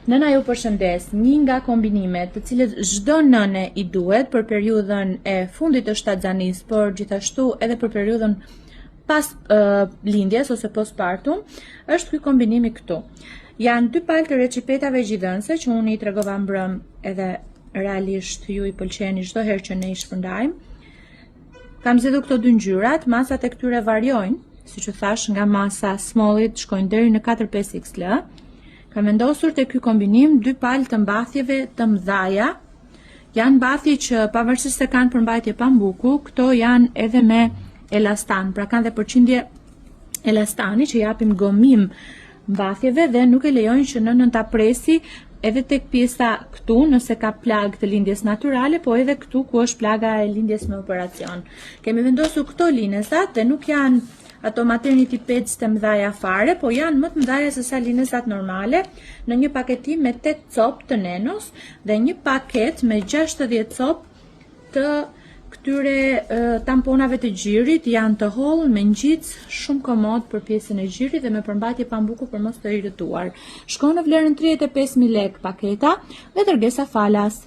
Nëna ju përshëndes, një nga kombinimet të cilët çdo nëne i duhet për periudhën e fundit të shtatzanisë, por gjithashtu edhe për periudhën pas uh, lindjes ose postpartum, është ky kombinimi këtu. Janë dy palë të reçipetave gjidhënëse që unë i tregova mbrëm edhe realisht ju i pëlqeni çdo herë që ne i shpërndajmë. Kam zgjedhur këto dy ngjyrat, masat e këtyre variojnë, siç u thashë nga masa smallit shkojnë deri në 4-5 XL. Kam vendosur te ky kombinim dy palë të mbathjeve të mëdhaja. Janë mbathje që pavarësisht se kanë përmbajtje pambuku, këto janë edhe me elastan, pra kanë dhe përqindje elastani që japin gomim mbathjeve dhe nuk e lejojnë që nënën ta presi edhe tek pjesa këtu nëse ka plagë të lindjes natyrale, po edhe këtu ku është plaga e lindjes me operacion. Kemi vendosur këto linesat dhe nuk janë ato maternity pads të mëdhaja fare, po janë më të mëdhaja se sa linesat normale, në një paketim me 8 copë të nenos dhe një paket me 60 copë të këtyre tamponave të gjirit janë të hollë me ngjitës shumë komod për pjesën e gjirit dhe me përmbajtje pambuku për mos të irrituar. Shkon në vlerën 35.000 lekë paketa dhe dërgesa falas.